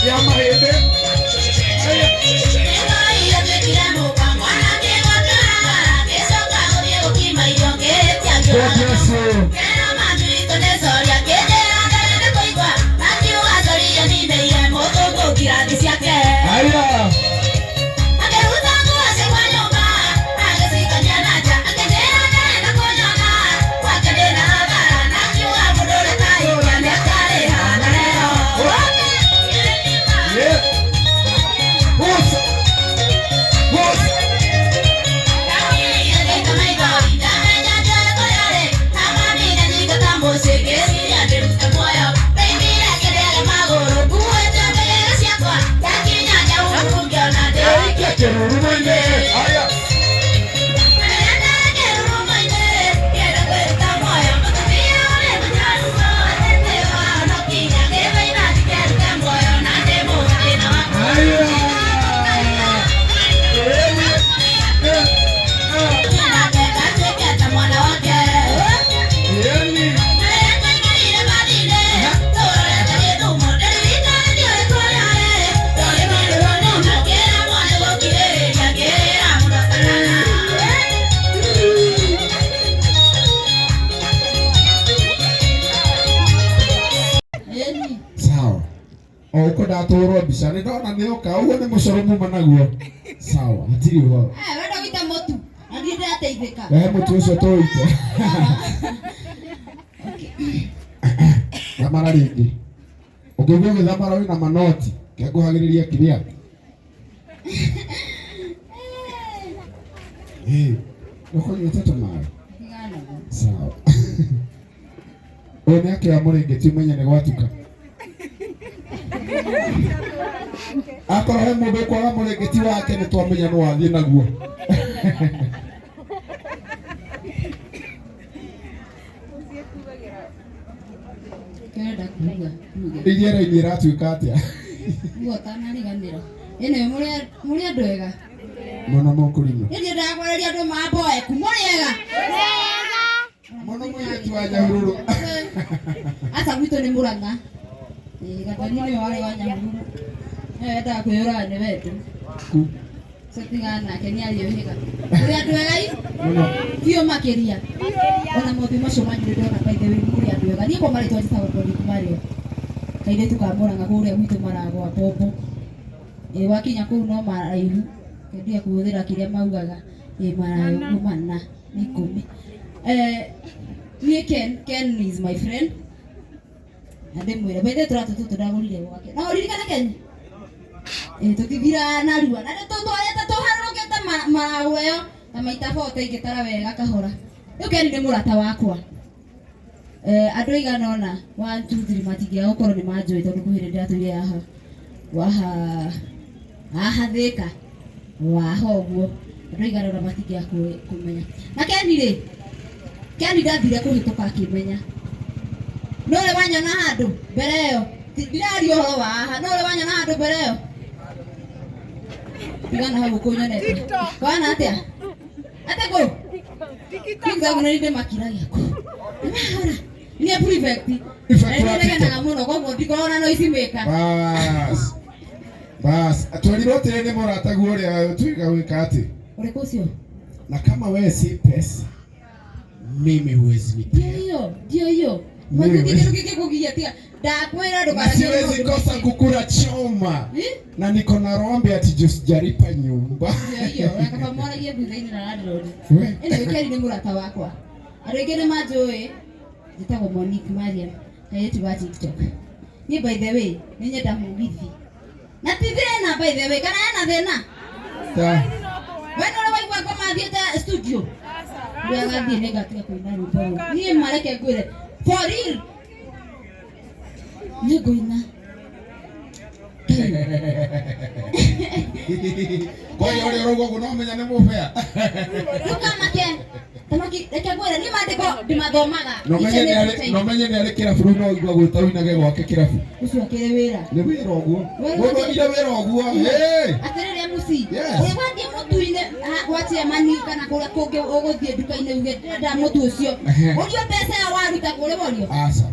Ya mahĩndĩ. Aya. God bless you. Aya. Yeah. Boss. Boss. Kĩrurumo-inĩ. Aya. Aya. Eh, eh, ah. Yani. Sawa. O uko ndatũrwo mbica nĩ ndona nĩ oka ũguo nĩ mũcoro muma naguo. Sawa, hatirĩ ũhoro. Wenda wĩite mũtu na niĩ ndĩrateithĩka. Rehe mũtu ũcio tũwĩite. Thamara rĩngĩ. Ũngĩigua ũgĩthamara wĩna manoti, kengũhagĩrĩria kĩrĩa. Ĩĩ. Ũkũnyuĩte tũmaĩ? Sawa. Ũyũ nĩ akĩoya mũrĩngĩti ũmenye nĩ gwatuka. Akorwo he mũndũ ũkwaga mũrĩngĩti wake nĩ twamenya nĩ wathiĩ naguo. Kĩrenda kuuga tuge. Iria raini ĩratuĩka atĩa? Uga ũtanariganĩrwo. Ĩno mũrĩ andũ ega. Mũno mũkũrimũ. Niĩ ndiendaga kwarĩria andũ mamboeku. Mũrĩ ega? Mũno mũirĩtu wa Nyahururu. Aca gwitũ nĩ Mũrang'a. Ĩĩ Gathoni nĩwe warĩ wa Nyahururu. Nĩwe wendaga kwĩyũraga nĩ wendo. Ku. Ũcio tigana nake nĩ arĩũhĩga. Mũrĩ andũ ega i? Mũno. Biũ makĩria. Ona mothiũ macio manyu nĩ ndona by the way mũrĩ andũ ega. Niĩ kwa marĩtwa njĩtagwo Monique Mario. Kairĩtu ka Mũrang'a kũrĩa gwitũ maragwa mbombo. Ĩĩ wakinya kũu no maraihu. Ndige kũhũthĩra kĩrĩa maugaga. Ĩĩ maraihu mana nĩ 10. Niĩ Ken, Ken is my friend. Na ndĩmwĩre by the way tũratũ tũtũ ndagũrire gwake. No ũririkane Ken? Ĩĩ tũtithiraga narua. Na nĩtũtwarĩte tũharũrũkĩte maragũ ĩyo ta maita bote ingĩtara wega kahora. Rĩu Ken nĩ mũrata wakwa. Andũ aigana ũna 1 2 3 matingĩaga gũkorwo nĩ manjũĩ tondũ kwĩ hĩndĩ ndĩratũire haha waha haha Thĩka waha ũguo andũ aigana ũna matingĩaga kũmenya. Na Ken rĩ, Ken ndathire kũhĩtũka akĩmenya. No ũrĩ wanyona handũ mbere ĩyo, ndiraria ũhoro wa haha, no ũrĩ wanyona handũ mbere ĩyo? Tigana hau ũkũnyonete. Kwana atĩa? Atĩ kũ? TikTok nĩ ndĩmakiragia kũ. Nĩmahora. Nĩ prefect. Prefect wa Na nĩnegenaga mũno koguo ndikoragwo na noise maker. Bas. Bas. Twerirwo atĩrĩ nĩ mũrataguo ũrĩa twĩga gwĩka atĩ. Ũrĩkũ ũcio? Na kama wewe si pesa, mimi huwezi Ndio nipea. hiyo, ndio hiyo. Mimi Gũtirĩ huwezi. kĩndũ kĩngĩkũgiria tiga ndakwĩra Na ndũkaragie siwezi maũndũ kosa maingĩ. kukula choma. Eh? Na niko na rombe ati juu sijalipa nyumba. Ndio hiyo, na kaba mwaragie thutha-inĩ na landlord. We. Anyway, Kerry nĩ mũrata wakwa. Andũ aingĩ nĩ manjũĩ. Njĩtagwo Monique Mariam, kairĩtu ga TikTok. Niĩ by the way, nĩ nyenda mũgithi. Na ti thĩna by the way, kana hena thĩna? Ta. We nĩ ũrĩ waigua ngoma thiĩte studio? Rĩrĩa gathiĩ nĩ ngatiga kũina rwĩmbo rũu. Niĩ mareke ngwĩre, for real. Nĩ ngũina. Kwa hiyo ũrĩa ũrauga ũguo no menya nĩ mũbea. Ndũkamake. Tamaki, reke ngwĩre, niĩ maandĩko ndĩmathomaga. No menye nĩ arĩ no menye nĩ arĩ kĩrabu rĩu no igua gwĩta ũinage gwake kĩrabu. Ũcio akĩrĩ wĩra. Nĩ wĩra ũguo. Wĩra Mũndũ onire wĩra ũguo. Hey! Atĩrĩrĩ MC, Yes. ũrĩ wathiĩ mũtu-inĩ gwa chairman kana kũrĩa kũngĩ ũgũthiĩ nduka-inĩ uge ndĩrenda mũtu ũcio. Ehe. Ũrio mbeca ĩyo waruta kũrĩ worio. Aca.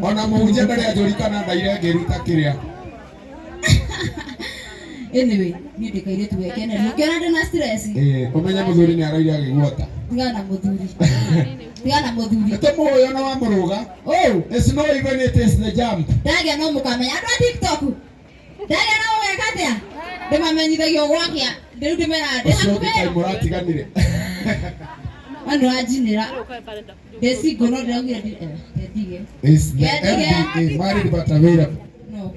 Ona mũhunjia ndarĩ anjũri kana ndaire ngĩruta kĩrĩa. Anyway, niĩ ndĩ kairĩtu gekeneri. Ũngĩona ndĩ na stress, Eh, ũmenye mũthuri nĩ araire agĩgwata. Tigana na mũthuri. Tigana na mũthuri. Nĩtũmũĩ ona wamũrũga. Oh, It's not even, it is the jump. Ndagĩa no mũkamenya. Andũ a TikTok. Ndagĩa no mũgeka atĩa? Ndĩmamenyithagia gwakĩa. Rĩu ndĩmeraga ndĩ Ũcio ũngĩ hakuhĩ. kaĩ mũratiganire. Andũ anjinĩra. Ndĩ single no ndĩraugire ndige. It's the Ngendige. MBA, married but available. No.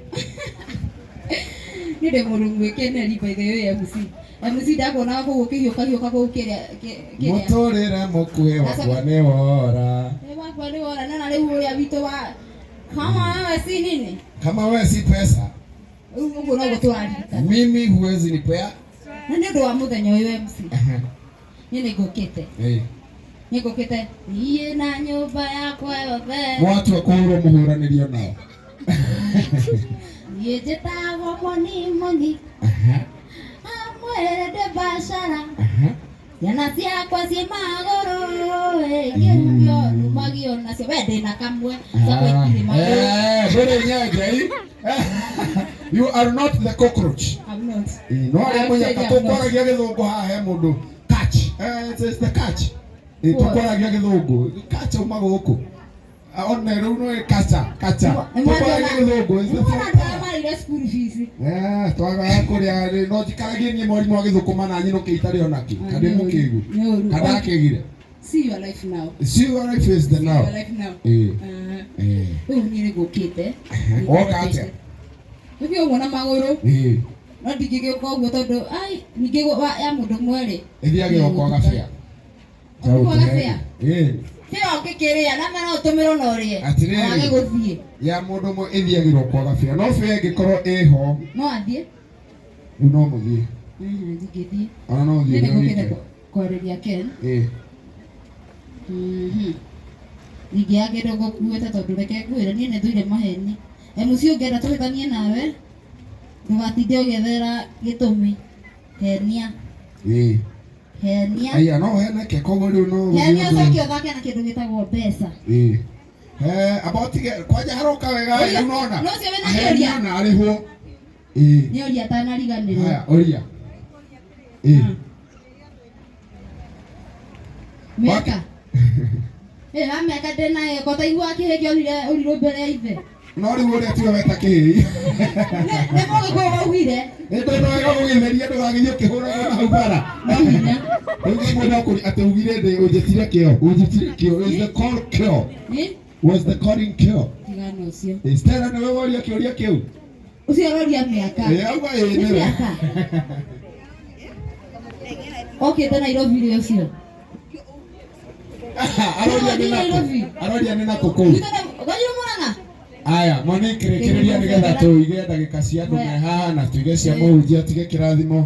Niĩ ndĩ mũndũ mwĩkeneri, by the way, MC. MC ndakuonaga kũu ũkĩhiũka hiũka kũu kĩrĩa kĩrĩa. Mũtũrĩre mũkuhĩ wakwa nĩ wora. Nĩ wakwa nĩ wora na rĩu ũrĩa witũ wa kama wewe si nini? Kama wewe si pesa, Rĩu ũguo noguo tũraririkana. Mimi huwezi nipea. Na nĩ ũndũ wa mũthenya ũyũ, MC. Niĩ nĩ ngũkĩte. Nĩ ngũkĩte niĩ na nyũmba yakwa yothe. Mwatua kũhũrwo mũhũranĩrio nao. Niĩ njĩtagwo Moni Moni. Amwĩre ndĩ biacara. Ciana ciakwa ciĩ magũrũ ngĩrumio numagio nacio we ndĩna kamwe ciakwa itirĩ magũrũ. Eh, ndũrĩ nyenje. You are not the cockroach. I'm not. Eh, no arĩa mũnyaka tũkwaragia gĩthũngũ haha he mũndũ catch. Eh, it is the catch. Eh, What? tũkwaragia gĩthũngũ. Catch uma gũkũ. Ah, one rĩu no kacha kacha. Tũkwaragia gĩthũngũ. It's the Nĩmwona front. andũ arĩa marĩire school fees. Eh, twagaga kũrĩa rĩ, no njikaragie niĩ mwarimũ wa gĩthũkũma na nyinũke itarĩ onakĩ. Ah, Kana nĩ ũru. mũkĩgu. Nĩ ũru. Kana akĩgire. See your life now. See your life is the now. Your life now. Eh. Ah, Eh. rĩu niĩ nĩ ngũkĩte. Woka atĩa? Ũthiĩ ũguo na magũrũ. Eh. No ndingĩgĩũka ũguo tondũ ai ningĩ ya mũndũ ũmwe rĩ. Ĩthiagĩrwo kwaga bĩa. Kwaga bĩa? Eh. Bĩa ũngĩkĩrĩa na mena ũtũmĩrwo na ũrĩe. Atĩrĩrĩ. Wage gũthiĩ. Ya mũndũ ũmwe ĩthiagĩrwo kwaga bĩa. No bĩa ĩngĩkorwo ĩho, No athiĩ. rĩu no mũthiĩ. Ndingĩthiĩ. Ona no ũthiĩ Niĩ nĩ wĩ ngũkĩte wike. kwarĩria Ken. Eh. Ningĩ kĩndũ ngũkuĩte tondũ reke ngwĩre niĩ nĩ thũire maheni. MC ũngĩenda tũhĩtanie nawe ndũgatinde ũgĩethera gĩtũmi. Henia. Eh. Henia. Aya no heneke koguo rĩu no gũthiĩ Henia ũndũ. ũcoke ũthake na kĩndũ gĩtagwo mbeca. Eh. Eh, amba ũtige kwanja haroka wega Ũria- rĩu nona. no ũcio wĩna Ahenio kĩũria. na arĩhwo. Eh. Nĩ ũria atanariganĩrwo. Haya, ũria. Eh. Mĩaka. Ĩ wa mĩaka ndĩ nayo ko taigua kĩhĩ kĩorire ũrirwo mbere ya ithe. No rĩu ũrĩa tiwe weta kĩhĩi. Nĩ mũgĩkũyũ waugire. Nĩ ndona wega gũgĩtheria ndũgagĩthiĩ ũkĩhũragwo na hau bara. No hinya. Rĩu nĩ mũndũ akũri atĩ ugire ndĩ ũnjĩtire kĩo. Ũnjĩtire kĩo. Is the call kĩo. Ĩ Was the calling kĩo. tigana ũcio. Eh, Stella nĩwe woria kĩũria kĩu. Ũcio aroria mĩaka. Eh, auga ĩĩ Nĩ nĩwe. mĩaka. Okĩte Nairobi rĩ ũcio. Aroria nĩ nakũ. Aroria nĩ nakũ kũu. Gwanyu Murang'a. Aya, Monique rĩkĩrĩria nĩgetha tũige ndagĩka cia andũ me haha na tuige cia mũhunjia tige kĩrathimo.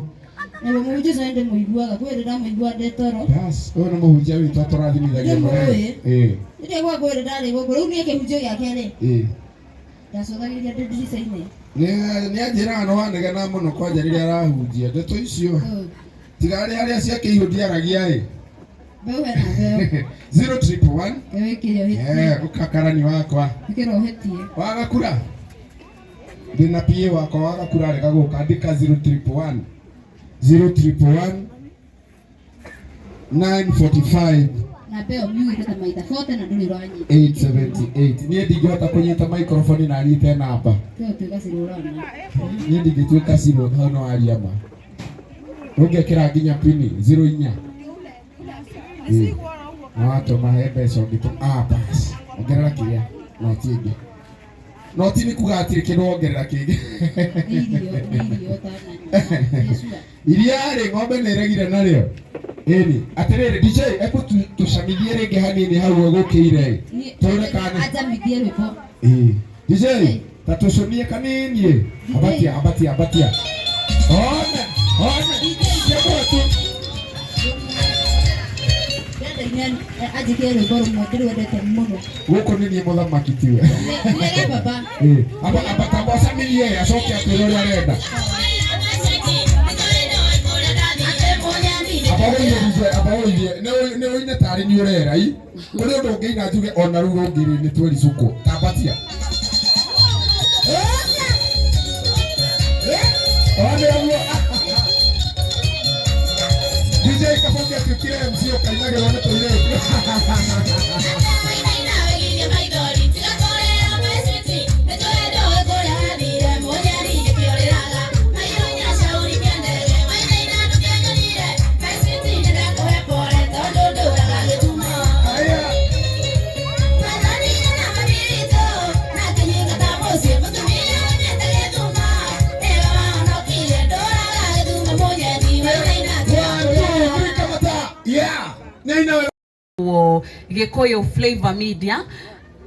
Naguo mũhunjia ũcio nĩ ndĩmũiguaga kwĩ hĩndĩ ndamũigua ndĩ toro. Yes, ũyũ nĩ mũhunjia witũ atũrathimithagia Ndĩmũũĩ. Ĩĩ, Rĩrĩa gwa kwĩ hĩndĩ ndarĩ gũkũ rĩu niĩ kĩhunjio gĩake rĩ ĩĩ. ndacũthagĩrĩria ndĩ ndirica-inĩ. Nĩ anjĩraga no wanegena mũno kwanja rĩrĩa arahunjia ndeto icio. Tiga arĩa arĩa cia kĩihũ ndiaragia ĩ. Mbeũ hena mbeũ. 0111. Mbeũ ĩkĩrĩ ũhĩtie. Eh, ũkakarani wakwa. Ĩkĩra ũhĩtie. Waga kura. Ndĩna PA wakwa waga kura rega gũka andĩka 0111 0111 945 Na mbeũ miugĩte ta maita 40 na ndũrĩ ũranyita. 878. Niĩ ndingĩhota kũnyita microphone na nyite namba. Mbeũ tuĩka cirũrana. Niĩ ndingĩtuĩka ciro hau no aria ma. Ũngĩkĩra nginya pini 04. Ĩĩ. Na watũma he mbeca ũngĩtũma. Ah, bas. Ongerera kĩrĩa. Noti ĩngĩ. Noti nĩ kuga hatirĩ kĩndũ wongerera kĩngĩ. Nĩ irio nĩ irio ũtananyua. Yeshua. Iria rĩ ng'ombe nĩ ĩregire narĩo. Ĩni atĩrĩrĩ DJ ebu tũcamithie rĩngĩ hanini hau gũkĩire. Niĩ Tuone kana anjamithie rwĩmbo. Ĩĩ. DJ ta tũcũmie kanini ĩ. Ambatia ambatia ambatia. One one. Ciamũra tu. Ndenda anjĩkĩre rwĩmbo rũmwe ndĩrwendete mũno. Gũkũ nĩ niĩ mũthamaki tiwe. Nĩrĩa baba. Ĩĩ. Amba amba tamba ũcamithie acoke atwĩre ũrĩa arenda. Amba ũige DJ amba ũige nĩ ũine tarĩ nĩ ũrera i. Kũrĩ ũndũ ũngĩina njuge ona rĩu rũngĩ nĩ twericũkwo. Tambatia. One ũguo. DJ Kabonge atuĩkire MC ũkainagĩrwo nĩ tũirĩtu. Aya. One, two, three, kamata. Yeah. Nĩ wo Gikuyu Flavor Media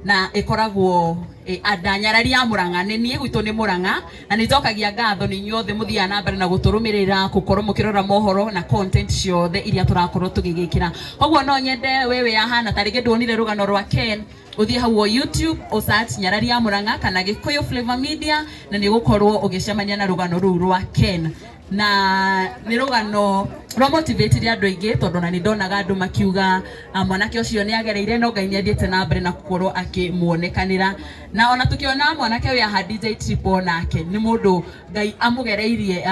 na ikoragwo andanyarari ya Murang'a nĩ niĩ gwitũ nĩ Murang'a na nĩ njokagia ngatho nĩ inyuothe mũthiaga na mbere na gũtũrũmĩrĩra gũkorwo mũkĩrora mohoro na content ciothe iria tũrakorwo tũgĩgĩkĩra. Koguo no nyende wewe yahana ta rĩngĩ nduonire rũgano rwa Ken, ũthiĩ hau o YouTube ũ search Nyarari ya Murang'a kana Gikuyu Flavor Media na nĩ ũgũkorwo ũgĩcemania na rũgano rũu rwa Ken, na nĩ rũgano rwa motivatire andũ aingĩ tondũ ona nĩ ndonaga andũ makiuga mwanake ũcio nĩ agereire no Ngai nĩ athiĩte na mbere na gũkorwo akĩmuonekanĩra. Na ona tũkĩona mwanake ũyũ aha DJ Triple nake nĩ mũndũ Ngai amũgereirie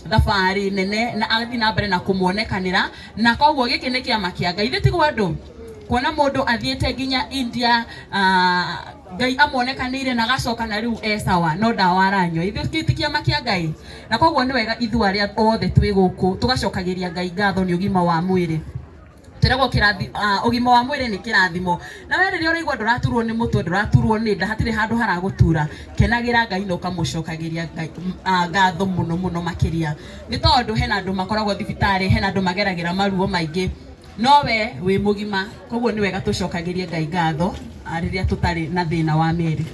thabarĩ nene na athiĩ na mbere na kũmuonekanĩra, na koguo gĩkĩ nĩ kĩama kĩa Ngai. Ithuĩ tigwo andũ kuona mũndũ athiĩte nginya India, Ngai amuonekanĩire na agacoka na rĩu e sawa no ndawa aranyua. Ithuĩ ti kĩama kĩa Ngai, na koguo nĩ wega ithuĩ arĩa othe twĩ gũkũ tũgacokagĩria Ngai ngatho nĩ ũgima wa mwĩrĩ. Twĩragwo kĩrathi ũgima wa mwĩrĩ nĩ kĩrathimo, na we rĩrĩa ũraigua ndũraturwo nĩ mũtwe, ndũraturwo nĩ nda, hatirĩ handũ haragũtura, kenagĩra Ngai na ũkamũcokagĩria Ngai ngatho mũno mũno makĩria, nĩ tondũ hena andũ makoragwo thibitarĩ, hena andũ mageragĩra maruo maingĩ, no we wĩ mũgima. Koguo nĩ wega tũcokagĩrie Ngai ngatho rĩrĩa tũtarĩ na thĩna wa mĩĩrĩ.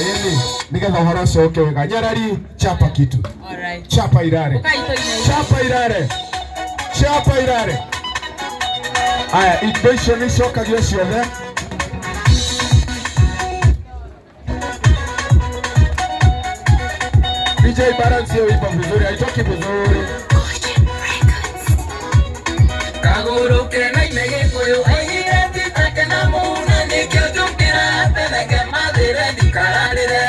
Ĩni, nĩgetha ũhoro ũcio ũke wega. Nyarari, chapa kitu. Alright. Chapa irare. Ũkaitũ-inĩ. Chapa irare. Chapa irare. Aya, indo icio nĩ icokagio ciothe. DJ balance hiyo ipo vizuri, haitoki vizuri. Kagũrũke na ine Gĩkũyũ oigire titake na mũna nĩkĩo njũkĩra tene ngemathĩre ndikararĩre.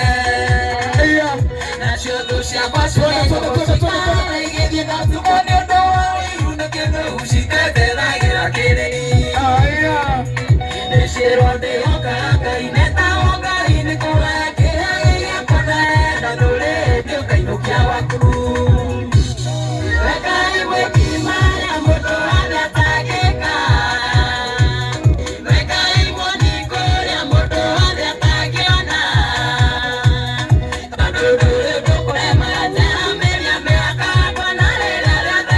Aya. Nacio thũ ciakwa Twende, twende, twende, twende, twende. igĩthiĩ na ũtukũ nĩ ũndũ wa ũiru na kĩndũ ciketethagĩra kĩrĩ. Aya. Ndĩciĩrwo ndĩhokaga Ngai netagwo Ngai nĩ kũgaya kĩrĩa gĩakwa ndenda ndũrĩte ũkainũkia waku. Rekai gwĩkima rĩa mũndũ wothe atangĩka. Rekai muoni kũrĩa mũndũ wothe atangĩona. Tondũ ndũrĩ ũndũ ũkũrema njaramĩria mĩaka kuona rĩrĩa rĩothe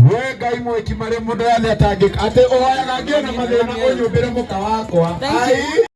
We Ngai mwĩki marĩa mũndũ yothe atangĩka atĩ ũhoyaga ngĩona mathĩna ũnyũmbĩre mũka wakwa. Thank you. Ai.